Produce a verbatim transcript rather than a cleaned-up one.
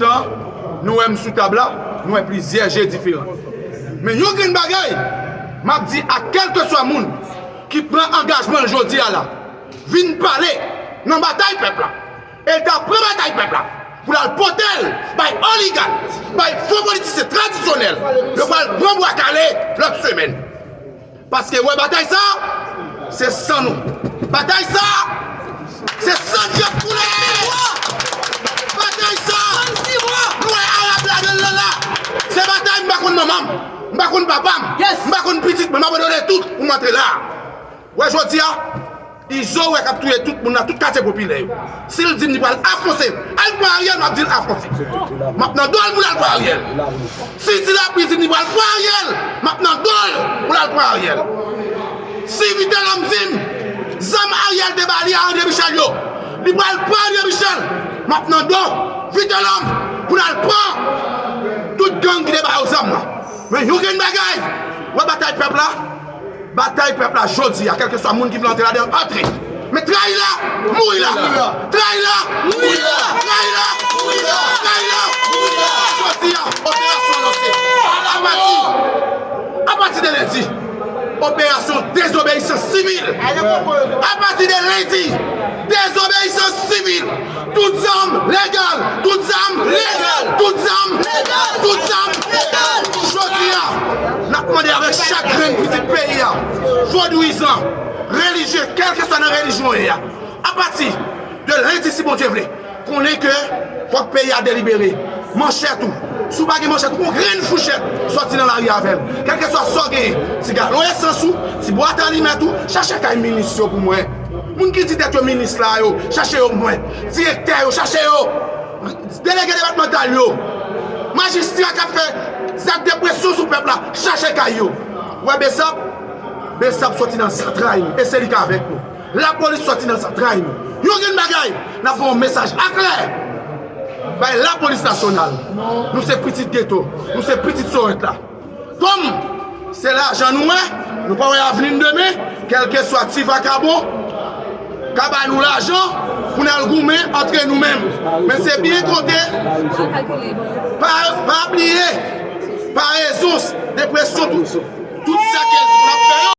Tan, nou wè m sou tab la, nou wè plizyè je diferan. Men yon grenn bagay, m ap di a kèlkeswa moun ki pran angajman l jodi a la, vin pale nan batay pèp la. E l ta pran batay pèp la pou l al pote l bay oligak, bay fo politisyen tradisyonèl. Yo pral pran bwa kale lòt semèn. Paske, wè, batay sa, se san nou. Batay sa, se san n k ap koule. Batay sa, nou wè Arab la, de l la. Se batay, m pa konn manman m, m pa konn papa m, m pa konn pitit mwen, m abandone tout pou m antre la. Wè, jodi a, Izo wè k ap touye tout moun nan tout katye popilè yo. Si l di m li pral afonse, al pran Ariel, m ap di l afonse. M ap nan do l pou l al pran Ariel. Si Ti Lapli di m li pral pran Ariel, m ap nan do l pou l al pran Ariel. Si Vitelhomme di m zam Ariel te ba li a André Michel yo, li pral pran André Michel, m ap nan do Vitelhomme pou l al pran tout gang ki te ba yo zam nan. Men yon grenn bagay, wè batay pèp la, Batay pèp la jodi a, kèlkeswa moun ki vle antre ladan, antre. Men trayi la, mouri la. Trayi la, mouri la. Trayi la, mouri la. Trayi la, mouri la. Jodi a, operasyon lanse. Apati, apati de lendi, operasyon dezobeyisans sivil. Apati de lendi, dezobeyisans sivil. Tout zam legal! Tout zam legal! Tout zam legal! Tout zam legal! Jodi a, n ap mande avèk chak grenn pitit peyi a, vodouyizan, relijye, kèlkeswa nan relijyon w ye a, apati de lendi, si Bondye vle, konnen ke fòk peyi a delibere. Manchèt ou, si w pa gen manchèt, ou pran yon grenn fouchèt, sòti nan lari avè l. Kèlkeswa sa w genyen, ti galon esans ou, ti bwat alimèt ou, chache kay minis yo pou mwen. Moun ki di tèt yo minis la yo, chache yo pou mwen. Direktè yo, chache yo. Delege depatmantal yo. Majistra k ap fè zak de presyon sou pèp la, chache kay yo. Ou wè Besap? Besap sòti nan zantray nou, e se li k avèk nou. Lapolis sòti nan zantray nou. Yon grenn bagay, n ap voye yon mesaj aklè bay lapolis nasyonal. Nou se pitit geto, nou se pitit Sorèt la. Kòm se lajan nou wè, nou pa wè avni n demen, kèlkeswa ti vakabon ka ba nou lajan pou n al goumen antre nou menm. Men se byen konte, pa, pa bliye, parezon, depresyon, tout, tout sa ke n ap fè yo.